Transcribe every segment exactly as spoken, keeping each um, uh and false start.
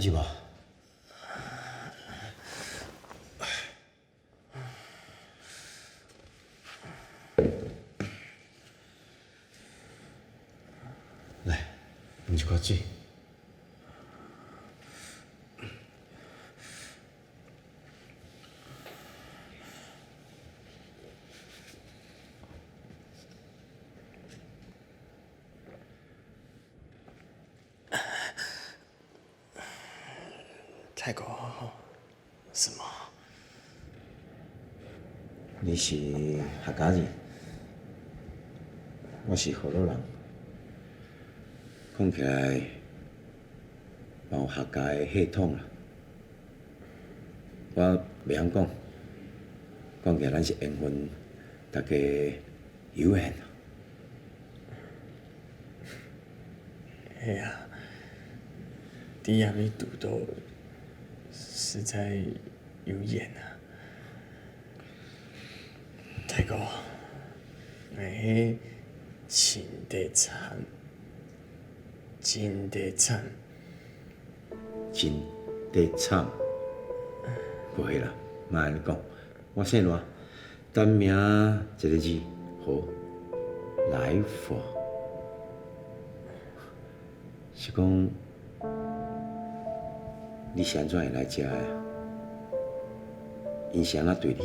是無？來，啉一口水。 大哥，什麼？你是客家人，我是河洛人。講起來，嘛有客家个血統啊。我袂曉講，講起來咱是緣分，大家 有緣啊。係啊，在這位堵到，實在有緣啊。大哥，𠊎係真得慘，真得慘。真得慘？毋會啦，莫恁講，我姓賴。 單名一个字，好，來福。是講，你是安怎會來遮个啊？𪜶是安怎對你个？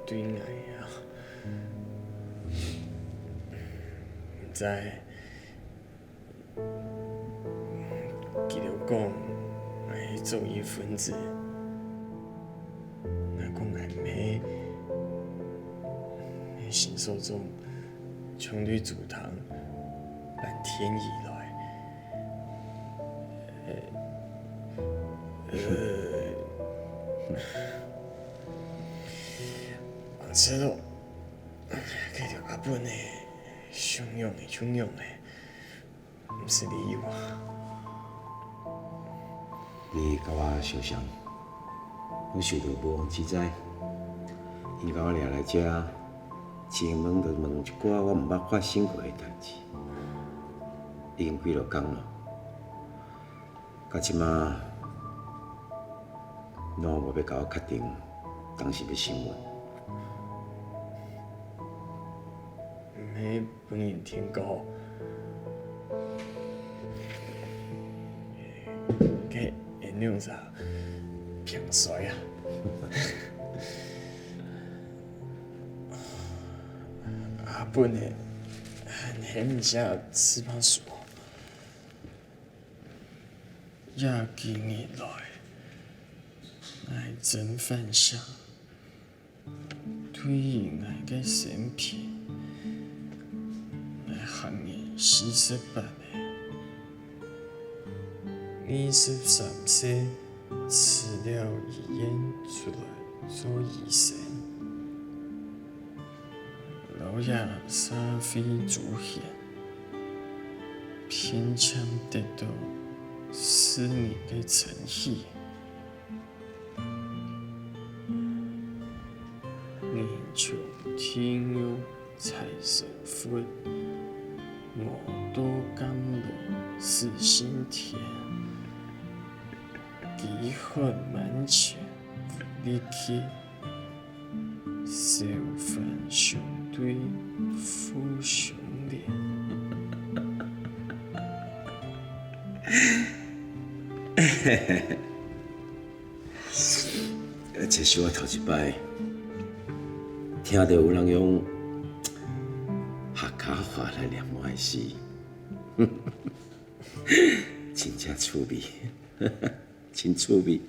對𠊎啊？毋知。 佢兜講，𠊎係左翼分子。𠊎講𠊎毋係，𠊎心所中像對豬腸半天以來。呃，呃，啊，這種，該條阿本呢，想用个就用个。 毋使理由啊。你佮我相像，我受到無妄之災。𪜶共我掠來遮，專門就問一寡我毋捌發生過个代誌。已經幾落工咯，到這馬，攏無欲共我確定當時个身份。毋係 分人聽過。該恁樣子啊，平衰啊！阿本呢，還喊毋下翅膀樹。這幾日來，𠊎真反省。 對於𠊎个生平，𠊎行了四十八年，二十三歲辭了醫院出來做醫生，摎這社會資源，並且得到世人个稱許。 你從地獄財神佛，我到甘露紫心田，飢渴萬千無力去，愁煩相對負相連。 這是我頭一擺聽到有人用客家話來唸我个詩，真正趣味，真趣味。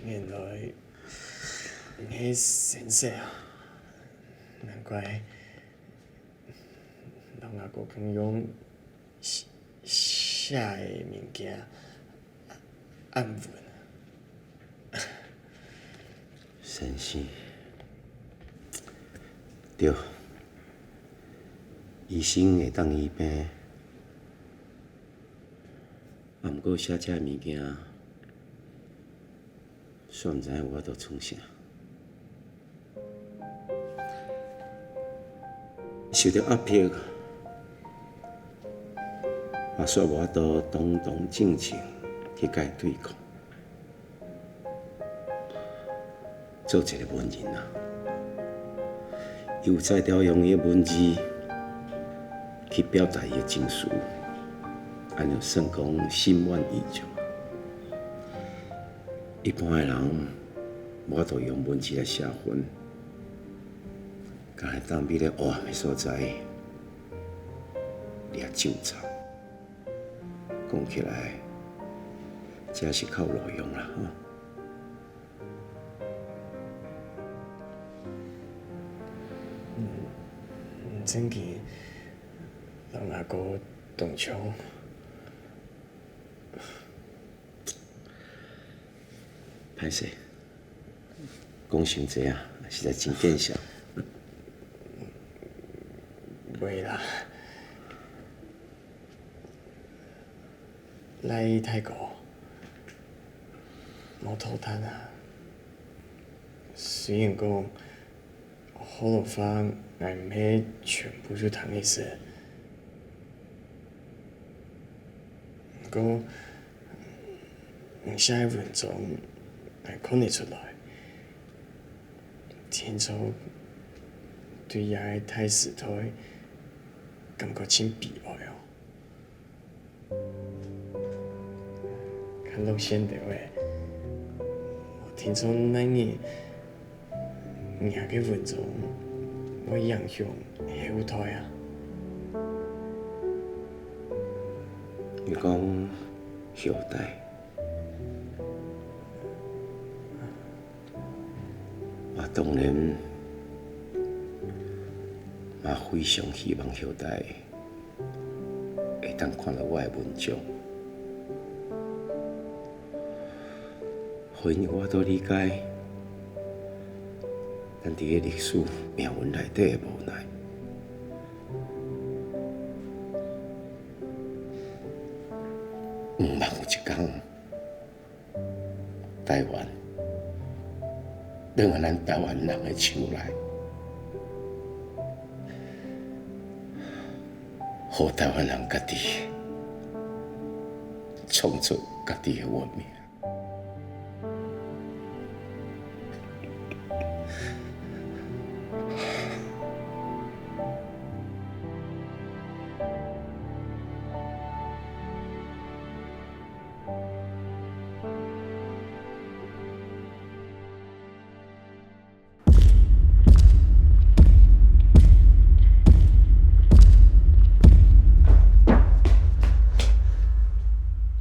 原來你係先生啊，難怪。 同阿哥共樣寫，寫个物件暗文。先生，對，醫生會當醫病，啊，毋過寫遮个物件，煞毋知影有法度創啥。 受到壓迫，煞無法度堂堂正正去佮伊對抗。做一个文人啊，有才調用伊个文字去表達伊个情緒，按呢算講心滿意足。一般个人無法度用文字來寫分，干焦當面咧暗个所在，掠酒糟。 講起來，真是較有路用啦，吼。嗯，真經，人阿哥當像。歹勢，講傷濟啊，實在真見笑。袂啦。 來，大哥，莫拖沓啊。雖然講，學老話𠊎毋係全部就通會識，毋過，你寫个文章，𠊎看得出來，天初對這个大時代感覺盡悲哀哦。 看落先得喂，聽說恁樣，你个文章會影響後代啊？你講後代？我當然嘛非常希望後代 會當看到我个文章，予𪜶有法度理解咱佇个歷史命運內底个無奈。毋望有一工， 台灣，落到咱台灣人个手內，予台灣人家己創造家己个運命。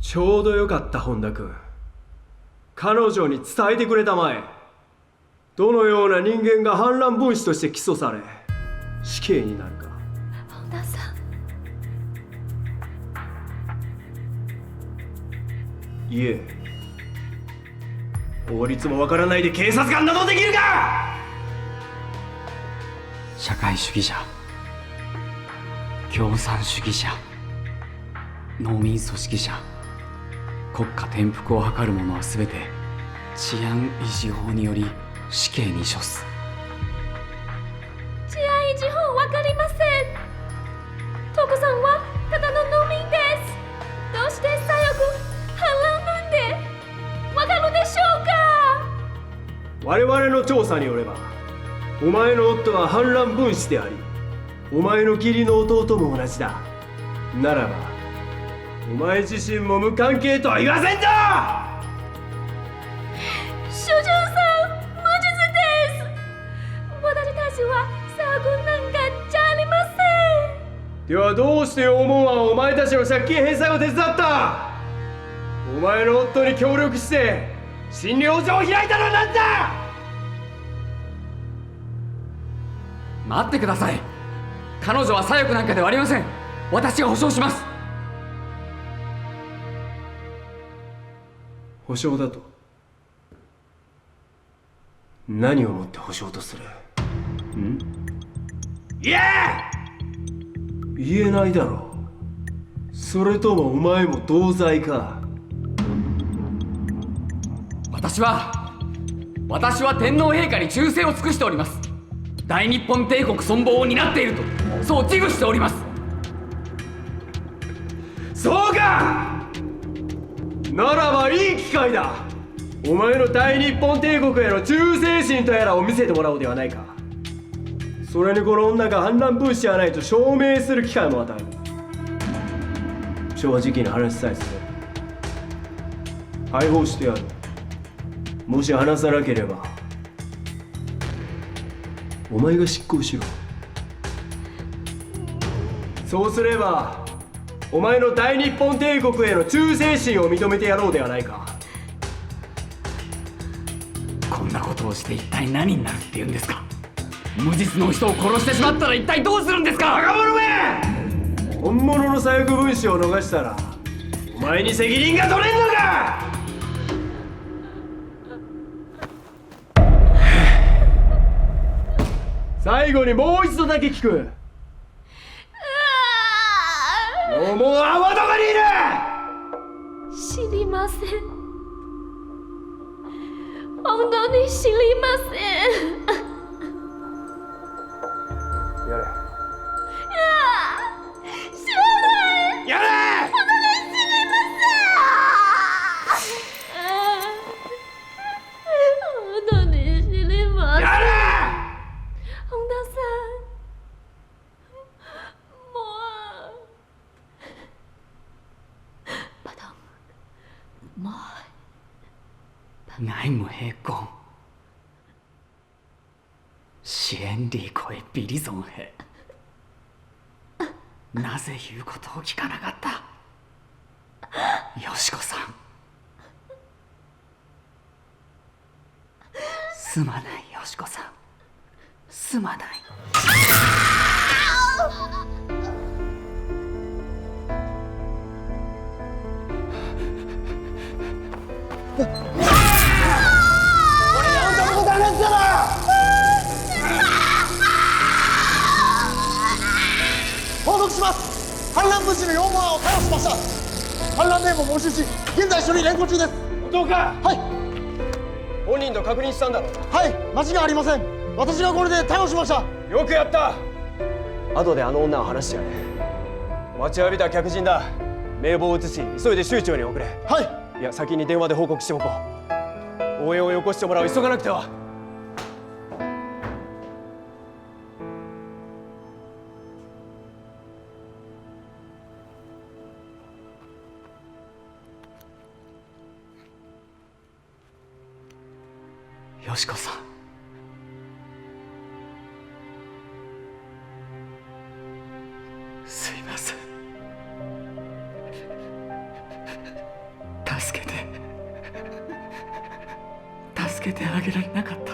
ちょうどよかった、本田君。彼女に伝えてくれたまえ。 どのような人間が反乱分子として起訴され、死刑になるか。本田さん。いえ、法律もわからないで警察官などできるか！社会主義者、共産主義者、 農民組織者、国家転覆を謀る者はすべて治安維持法により死刑に処す。治安維持法わかりません。トコさんはただの農民です。どうして左翼反乱分子でわかるでしょうか？我々の調査によれば、お前の夫は反乱分子であり、お前の義理の弟も同じだ。 ならば、お前自身も無関係とは言わせんぞ！所長さん、無実です。私たちは左翼なんかじゃありません。ではどうしておもんはお前たちの借金返済を手伝った？お前の夫に協力して、診療所を開いたのは何だ！ 待ってください。彼女は左翼なんかではありません。私が保証します。保証だと？何をもって保証とする？ん？言え！言えないだろう。それともお前も同罪か？私は、私は天皇陛下に忠誠を尽くしております。大日本帝国存亡を担っていると、そう自負しております。そうか！ならばいい機会だ。お前の大日本帝国への忠誠心とやらを見せてもらおうではないか。それにこの女が反乱分子ではないと証明する機会も与える。正直に話さえすれば、解放してやる。もし話さなければ、お前が執行しろ。そうすれば、お前の大日本帝国への忠誠心を認めてやろうではないか。こんなことをして一体何になるっていうんですか？無実の人を殺してしまったら一体どうするんですか？バカ者め！本物の左翼分子を逃したら、お前に責任が取れんのか！最後にもう一度だけ聞く。もう、もうはどこにいる！知りません。本当に知りません。やれ。知らない。やれ！本当に知りません。本当に知りません。やれ！本田さん。もう。Pardon. もう。 𠊎毋係講，是恁離開比利總係，なぜ言うことを聞かなかった？よしこさん。 すまない、よしこさん。すまない。 報告します。反乱分子のよん号班を逮捕しました。反乱名簿も押収し、現在書類連行中です。本当か？はい。本人と確認したんだろう。はい、間違いありません。私がこれで逮捕しました。よくやった。後であの女を話してやれ。待ちわびた客人だ。名簿を写し、急いで州長に送れ。はい。いや、先に電話で報告しておこう。 大江をよこしてもらう。急がなくては。 よしこさん。すいません。助けて。助けてあげられなかった。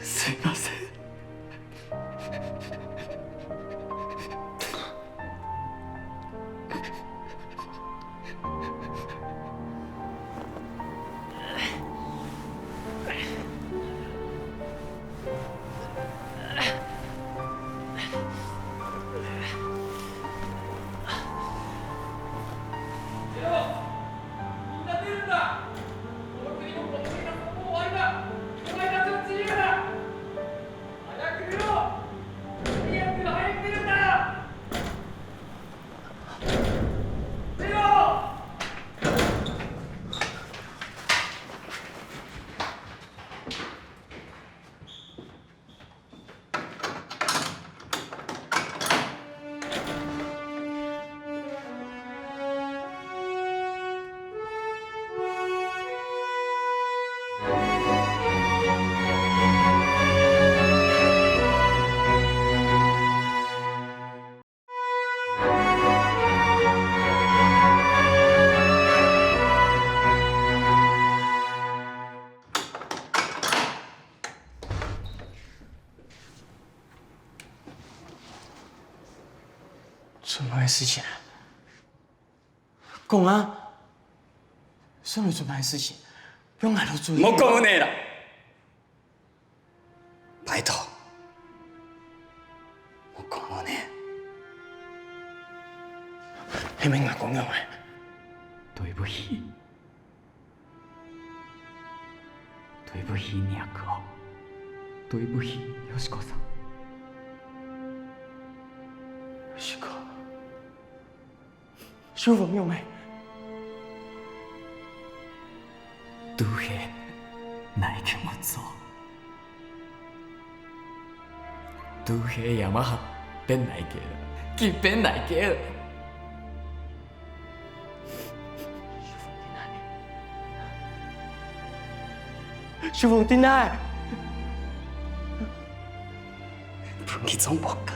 すいません。 做麼个事情啊？講啊！上來做麼个事情？用恁多注意。莫講無呢啦！拜託，莫講無呢。係毋係𠊎講樣个？對不起。 對不起，尼亞克。對不起，よしこさん。よしこ。秋鳳仰仔？都係𠊎个無錯，都係阿姆變𠊎个，佢變𠊎个。秋鳳在哪？ 分佢做木匠。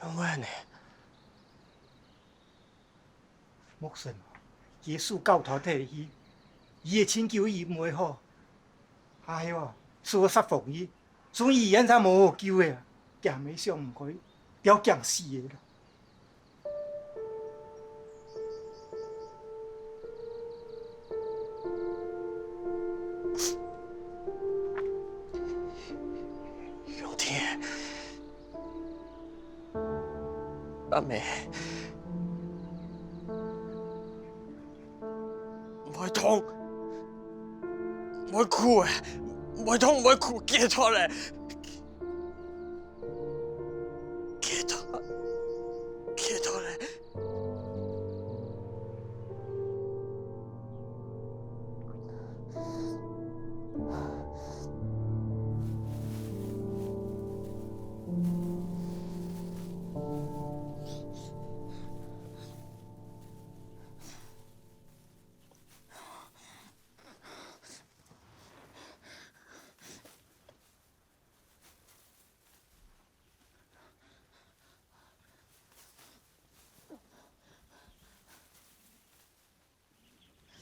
仰會恁呢？木生，佢个手搞斷忒去，醫了盡久佢毋會好。還係哦，手會煞風去，送醫院正無好救个啊，驚乜想毋開，吊頸死个啦。 兄弟，阿姆，毋會痛，毋會哭个，毋會痛，毋會哭，解脫了。 解脫，解脫了。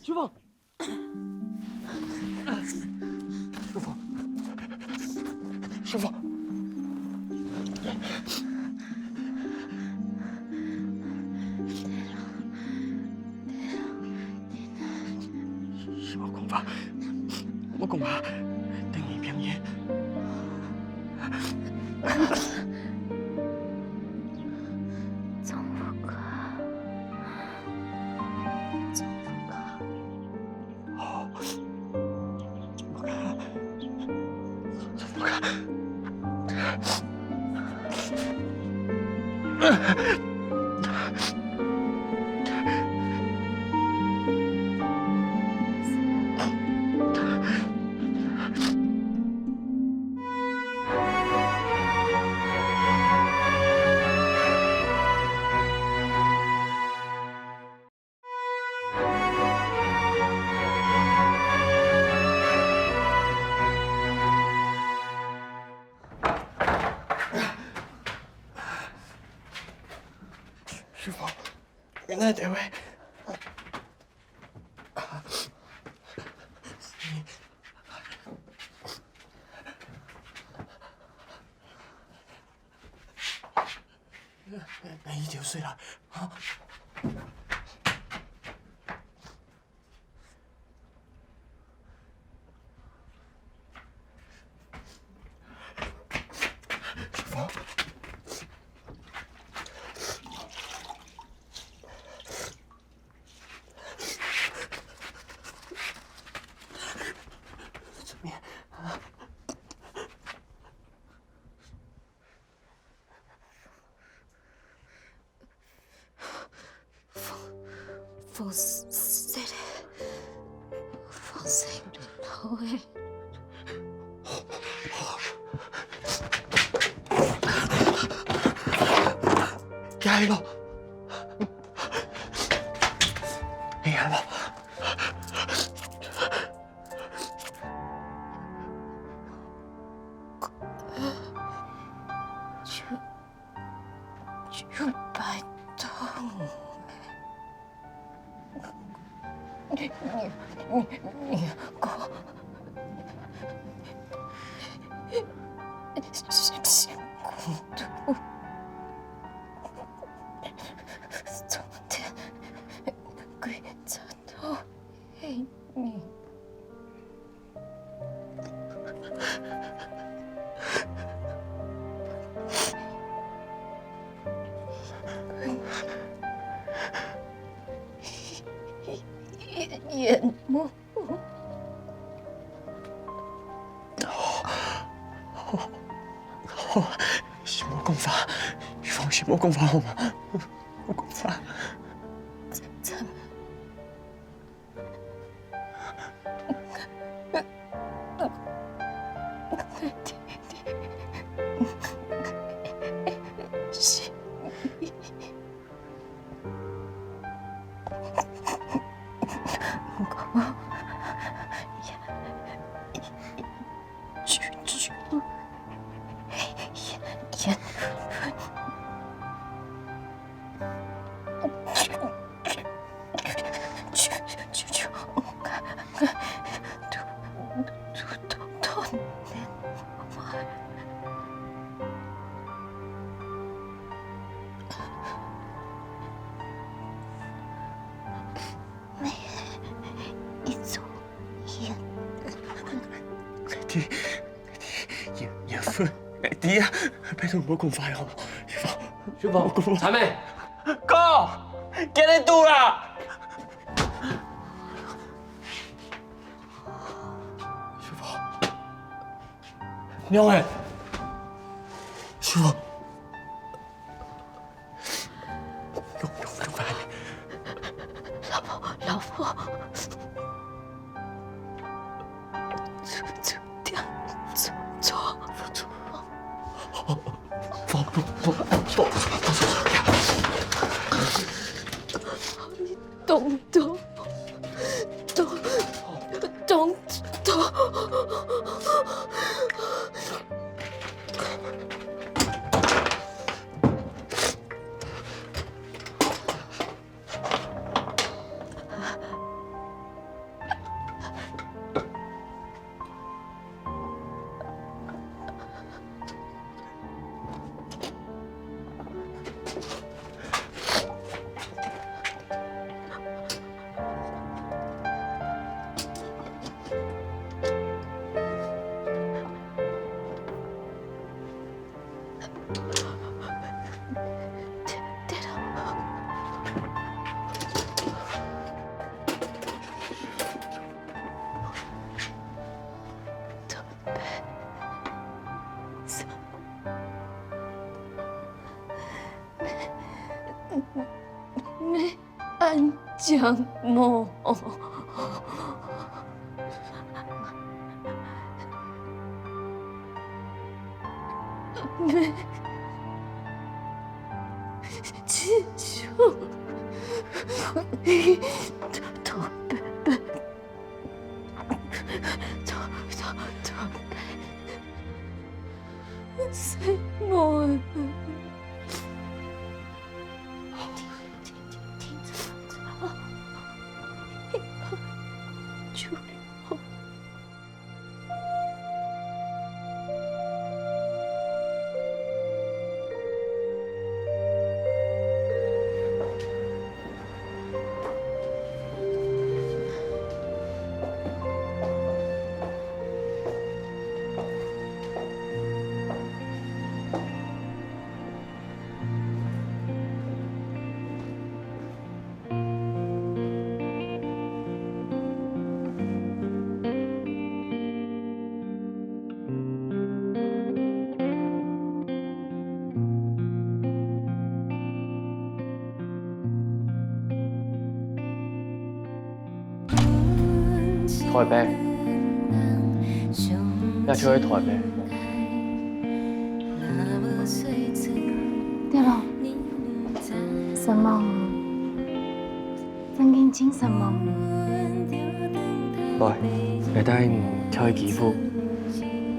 秋鳳，秋鳳，秋鳳。 莫講話，莫講話，等佢變硬。張福哥，張福哥。好。在單位。俺一定睡了啊！ 風，風勢咧，風勢好咧。行路，行路。 就，就拜託你。你，你，你，你講，辛苦了。昨天，歸早都係你。 眼，眼目。好，好，好，先莫講話，玉芳，先莫講話好嗎？莫講話。怎，怎麼？ 一種緣分。𠊎知，𠊎知，緣，緣分，𠊎知啊！拜託，莫講話哦，師傅。師傅，莫講話。茶妹。哥，今日到啦！師傅，娘欸，師傅。 用，用，用力。老婆，老婆。走，走，走，走。走，走，走，走。咚咚咚咚咚。 恁靚無？台北，也就係台北。對咯，失望，正經真失望。來，𠊎帶你跳一支舞，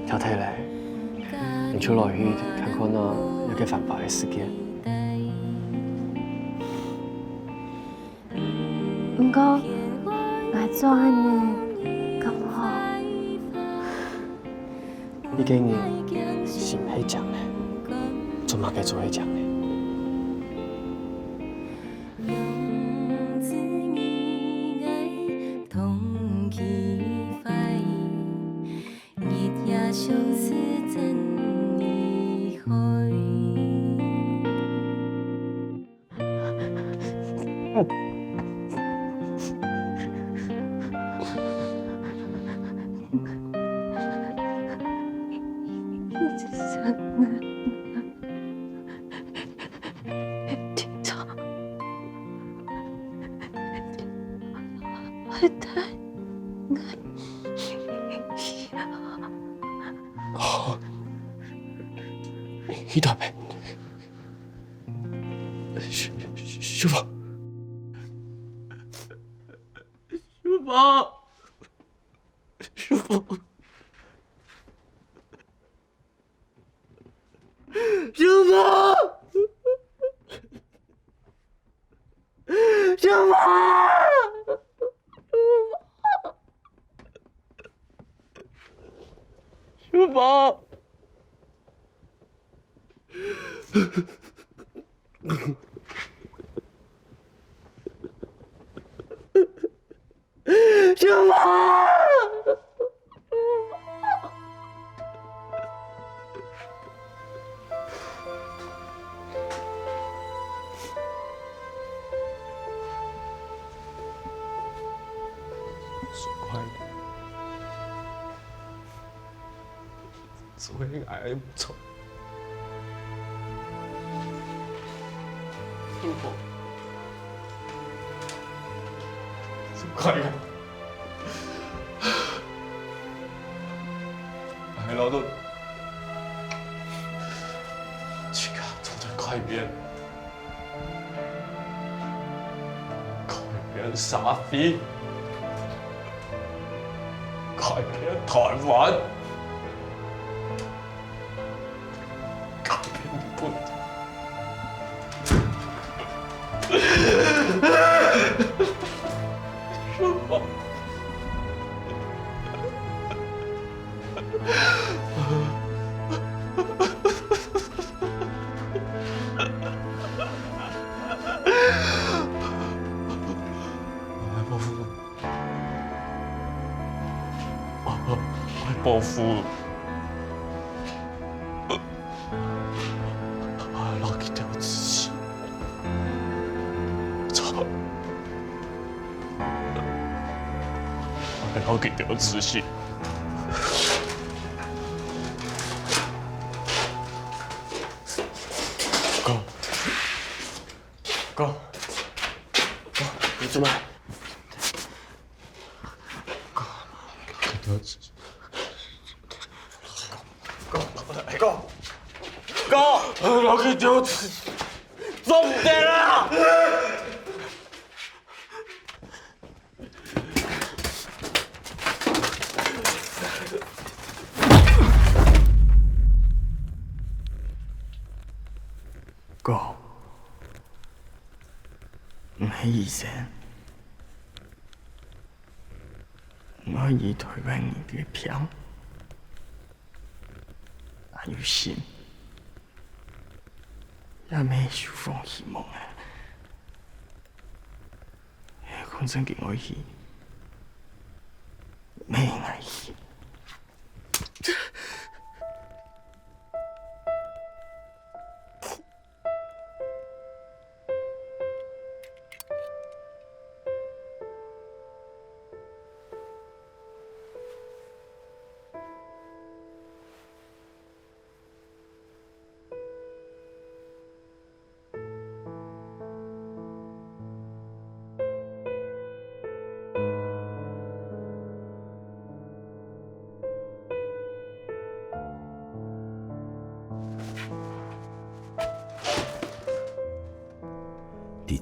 跳忒了，你就落去看看啊，這個繁華个世界。 毋過，𠊎做恁呢，敢好？一個人心係靚个，做麼个做會靚呢？好，去台北。秀，秀芳，秀芳，秀芳。 秀芳！秀芳！秀芳！秀芳！ 所以，所以𠊎毋錯。 快樂。哎，老豆，自家做得改變，改變社會，改變台灣。 愛報復。啊，愛報復。啊，摎佢兜仔細。操！愛摎佢兜仔細。哥。 哥，哥，你做麼个？哥，哥，哥，哥，哥，摎佢兜仔細，做毋得啦！ 哥，你係醫生，𠊎以台灣人个病，還有心，也毋係放棄希望啊。 反正佢愛去，毋係𠊎去。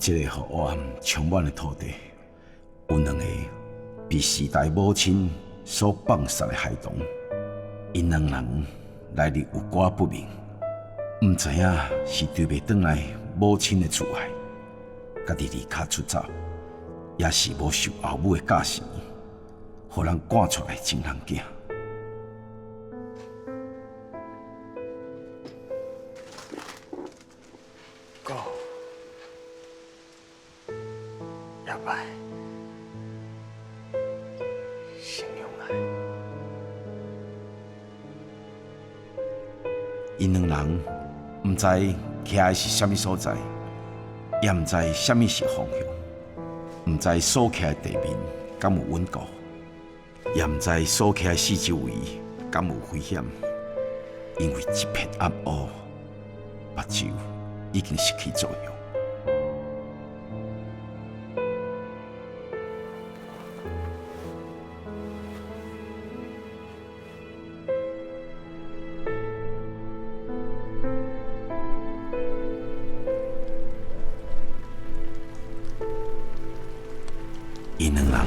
這个黑暗充滿的土地，有兩个被時代母親所放捒的孩童，𪜶兩人來歷有寡不明，毋知影是追袂轉來母親的慈愛，家己離家出走，抑是無受後母的教示，予人趕出來情人囝。 哥，這擺，承蒙你。𪜶兩人毋知徛的是啥物所在，也毋知啥物是方向，毋知所徛的地面敢有穩固。 也毋知所徛四周圍敢有危險，因為一片暗烏，目睭已經失去作用。𪜶兩人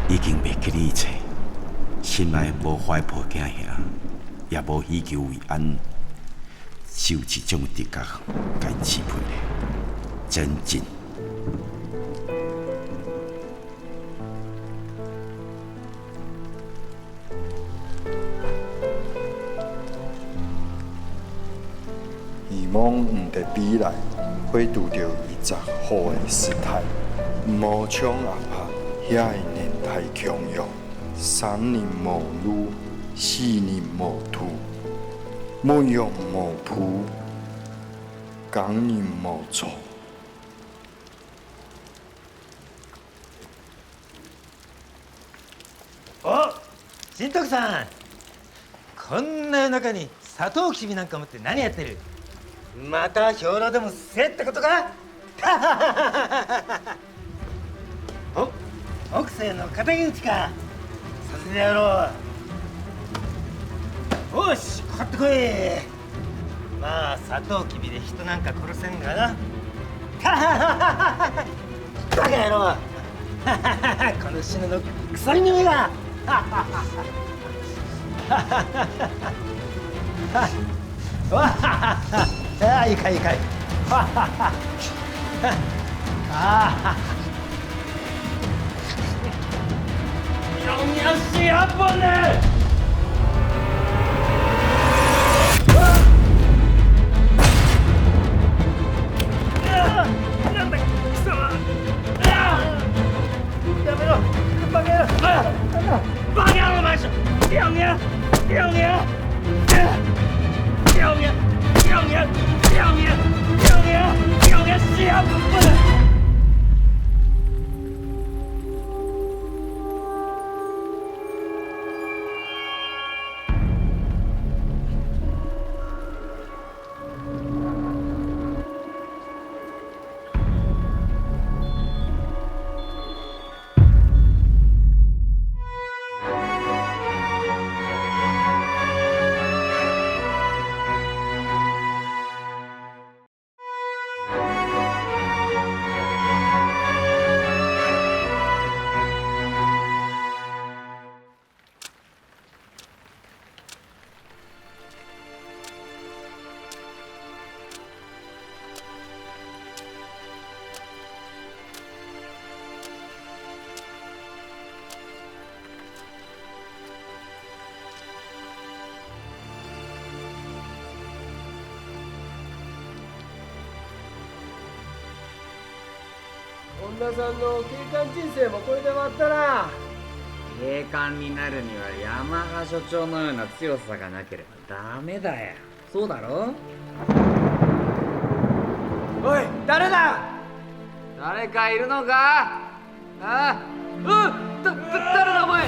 已經袂記得一切，心內無懷抱驚惶，也無希求慰安，只有一種直覺，共𪜶支配咧，前進。 希望你的未來會拄著一隻好个時代，毋好像阿爸遐个年代共樣，生人無路，死人無途，牧羊無步，耕人無草。 お、新藤さん。こんな夜中にサトウキビなんか持って何やってる？また兵糧でもせえってことか？お、北西の敵討ちか。さすがやろう。よし、かかってこい。 まあ、サトウキビで人なんか殺せんがな。バカ野郎！この死ぬのクソ犬めが！ああ、愉快、愉快。ああ。 女さんの警官人生もこれで終わったな。警官になるには山葉所長のような強さがなければダメだよ。そうだろ？おい、誰だ？誰かいるのか？ ああ、うん、だ、だ、誰だお前。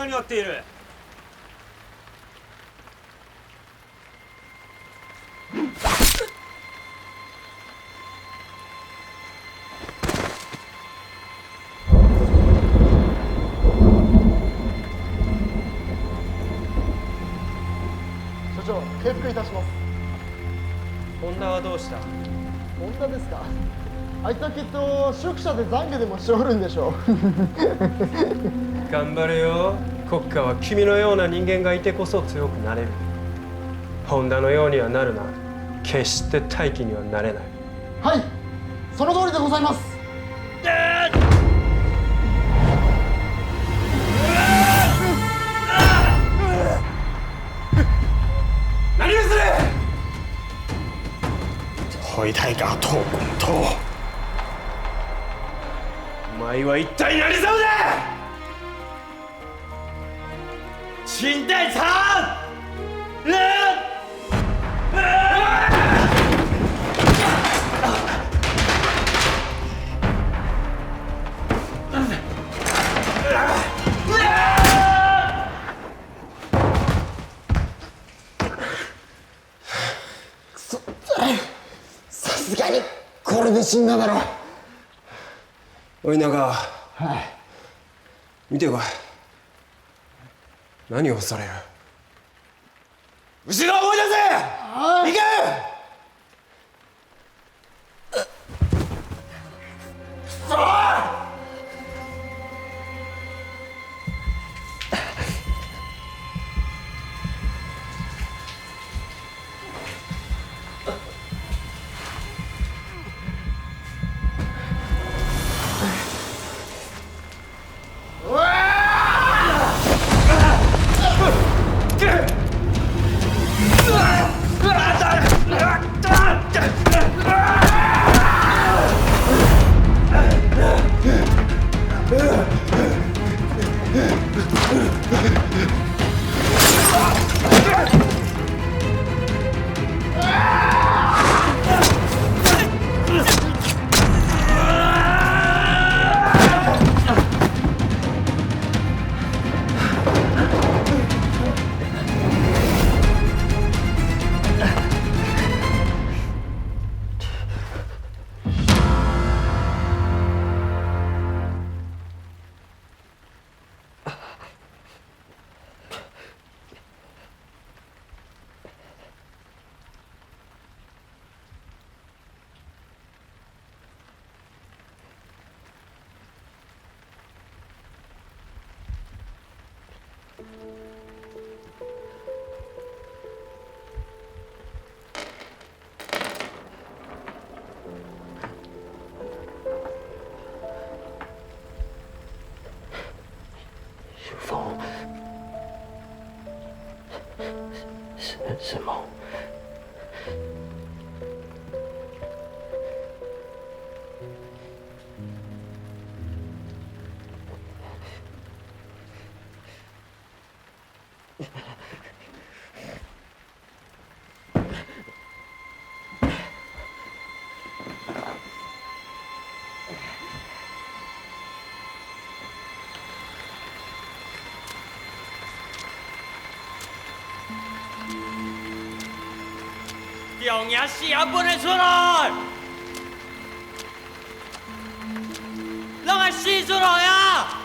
何をやっている？所長、敬服いたします。本田はどうした？本田ですか？あいつはきっと宿舎で懺悔でもしておるんでしょう。頑張れよ。国家は君のような人間がいてこそ強くなれる。本田のようにはなるな。決して大器にはなれない。はい、その通りでございます。何をする！太大个透光头。お前は一体何様だ！秦代长！くそ、さすがにこれで死んだだろ。おい、長尾。はい。見てこい。何を恐れる？後ろを追い出せ！行け！條命死也分你出來！ 讓𠊎死出來啊！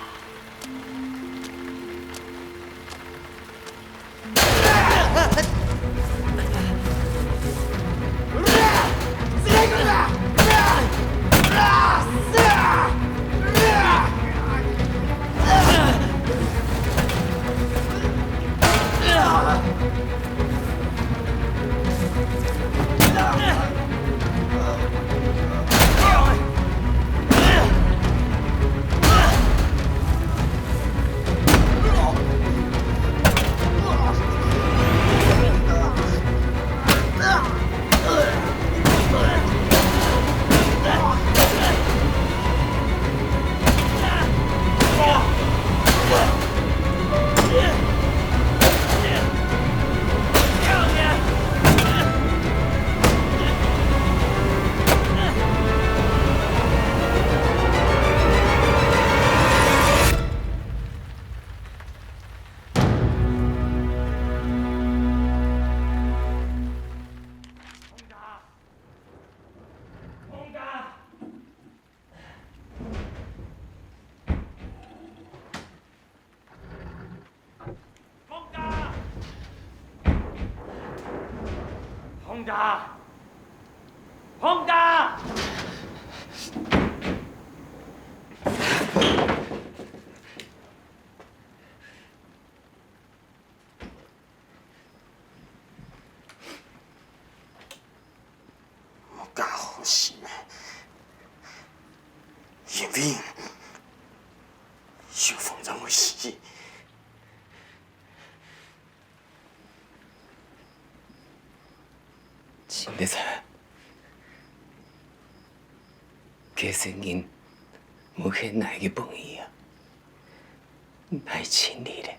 家，洪家！ 無加好心啊！因為小鳳正會死。陳德才，該聲音毋係𠊎个朋友啊，𠊎盡力咧。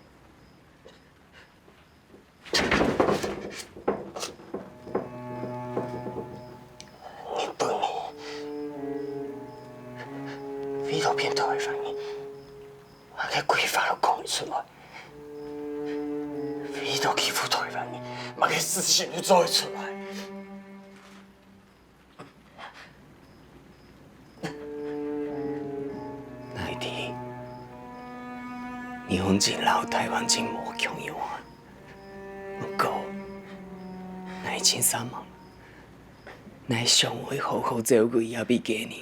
你對你，為著騙台灣人，麼个規劃都講會出來；為著欺負台灣人，麼个事情都做會出來。 𠊎知，日本人摎台灣人無共樣啊。毋過，𠊎盡向望，𠊎想愛好好照顧這位家人，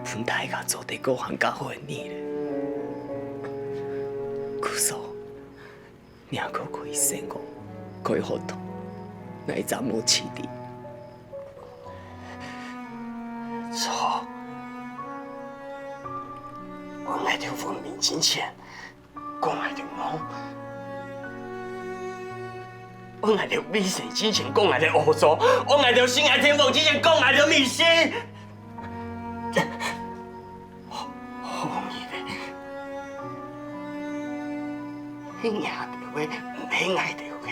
分大家做得過還較好个日仔。故所， 若个可以成功，可以好通，𠊎正無辭職。著，愛𠊎兜文明進前，講𠊎兜戇；愛𠊎兜偉大進前，講𠊎兜齷齪；愛𠊎兜心愛天荒進前，講𠊎兜迷信。 好日仔，係若兜个，毋係𠊎兜个。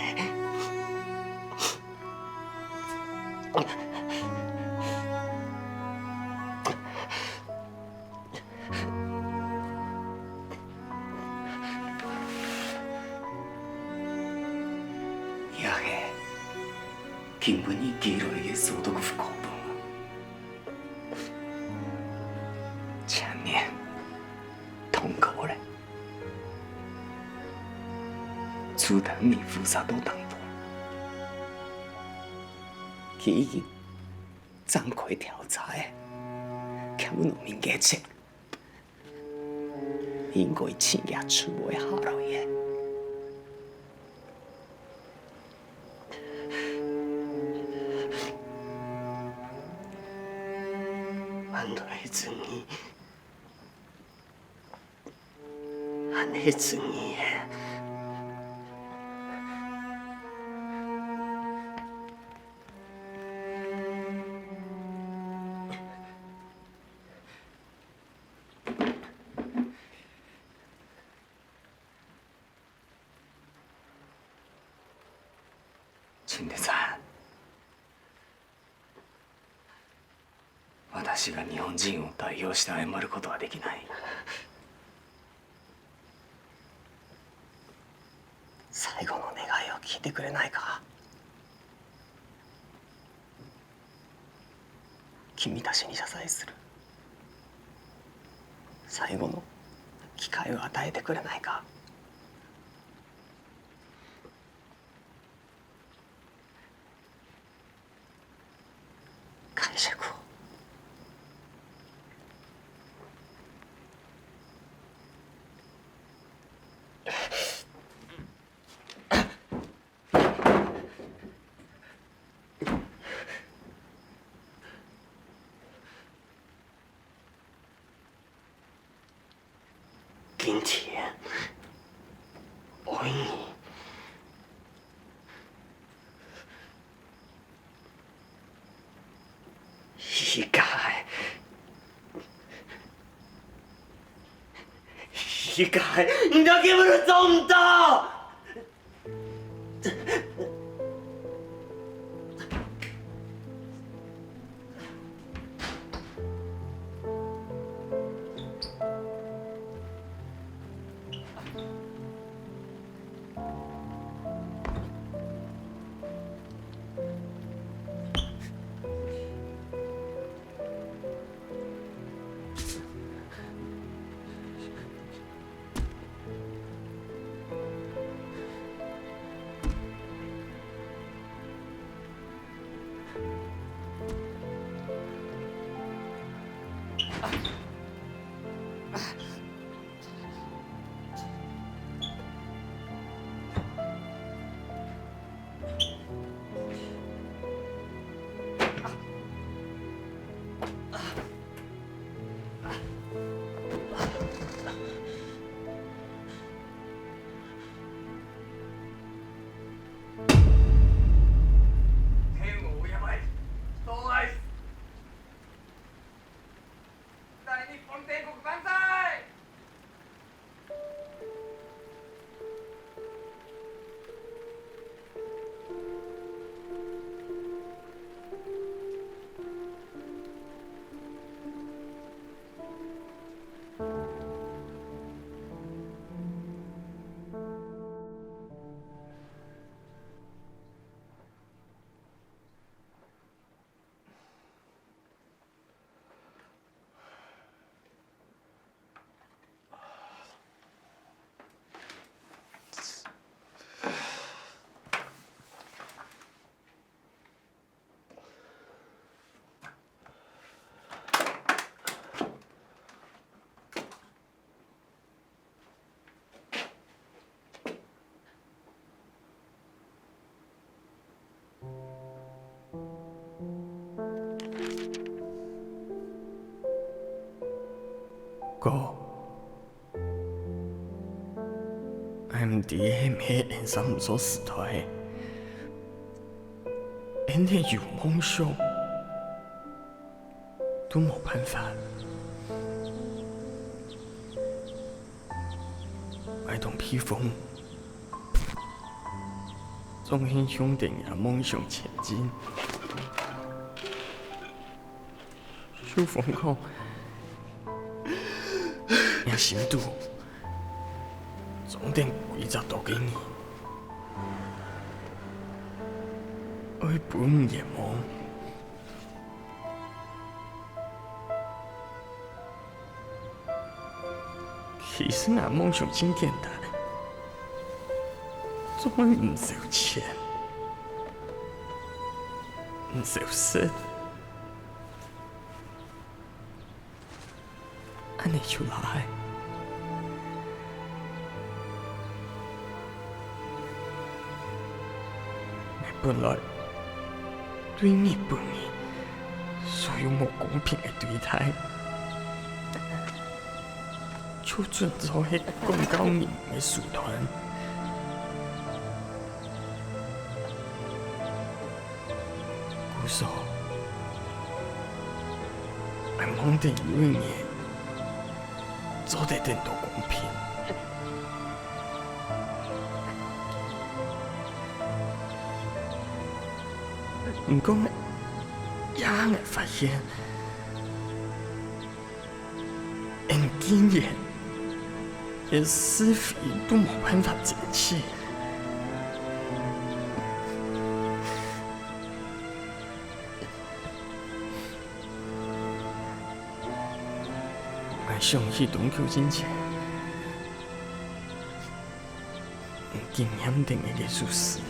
這係今晡日寄來个所督府公文啊。前年通過咧，朱丹你負責到當多，佢已經展開調查咧，欠農民个錢。 應該尋日出會下來个。恁樣係正義，恁樣係正義个。 陳德才、私が日本人を代表して謝ることはできない。最後の願いを聞いてくれないか？ 君たちに謝罪する最後の機会を与えてくれないか？解釈を。 今天，愛你，一改，一改，你都根本都做毋到。哥，𠊎毋知係毋係𫣆三五歲時代，𫣆係有夢想，都無辦法。𠊎同避風，總係向等若夢想前進。 秀芳講，𠊎心肚裝等歸隻多个人，愛分你圓夢。其實𠊎夢想盡簡單，總係毋愁錢，毋愁食。 恁呢就罅。𠊎本來對日本人所有無公平个對待，就準做係管教人民个手段。 故所，𠊎望等有一日，做得等到公平。毋過，也𠊎發現， 𫣆竟然連是非都無辦法爭取。𠊎想起當久進前， 經驗等个个事實。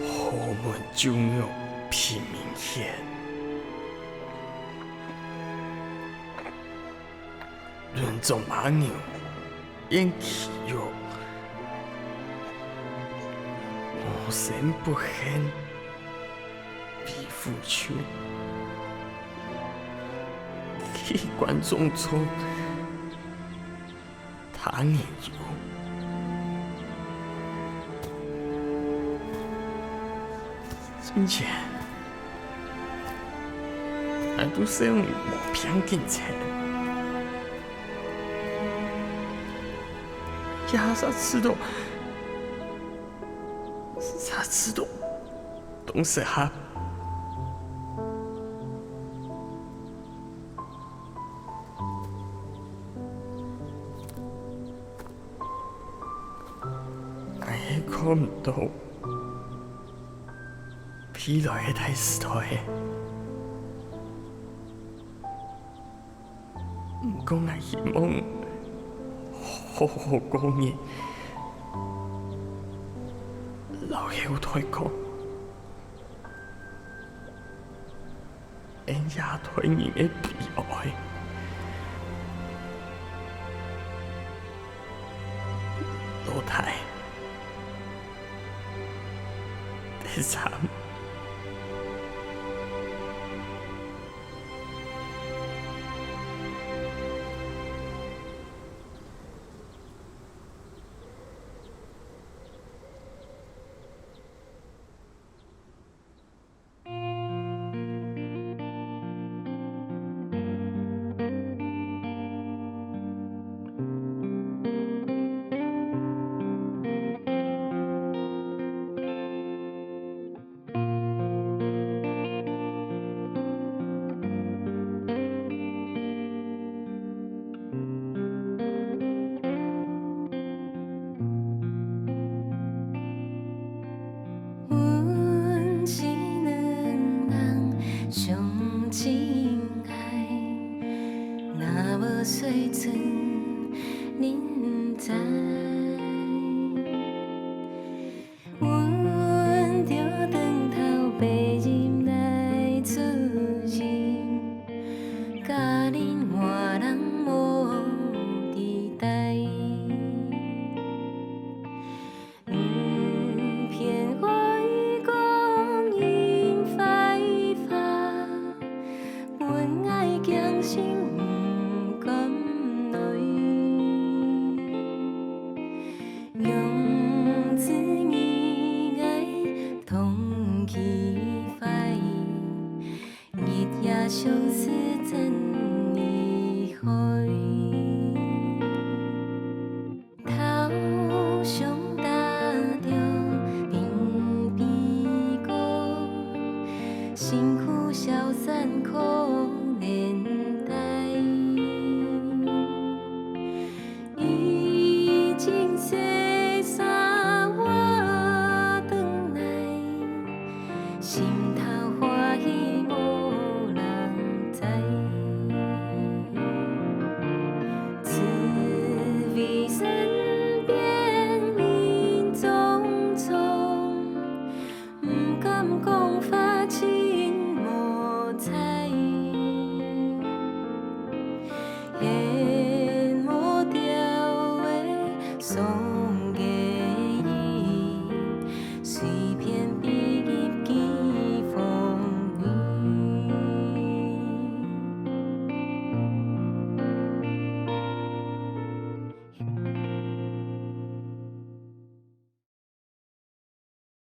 豪門酒肉平民怨，輪莊馬牛 偃騎肉，無聲不喊為父仇，棄官從眾他年幼。進前，𠊎都想無病進前。 這下試著，試著當適合。𠊎係看毋到未來个大時代个。 毋過𠊎希望好好過日，摎後代講，𫣆這代人个悲哀。老弟，第三， 阮只能望上前來，若無水準，恁知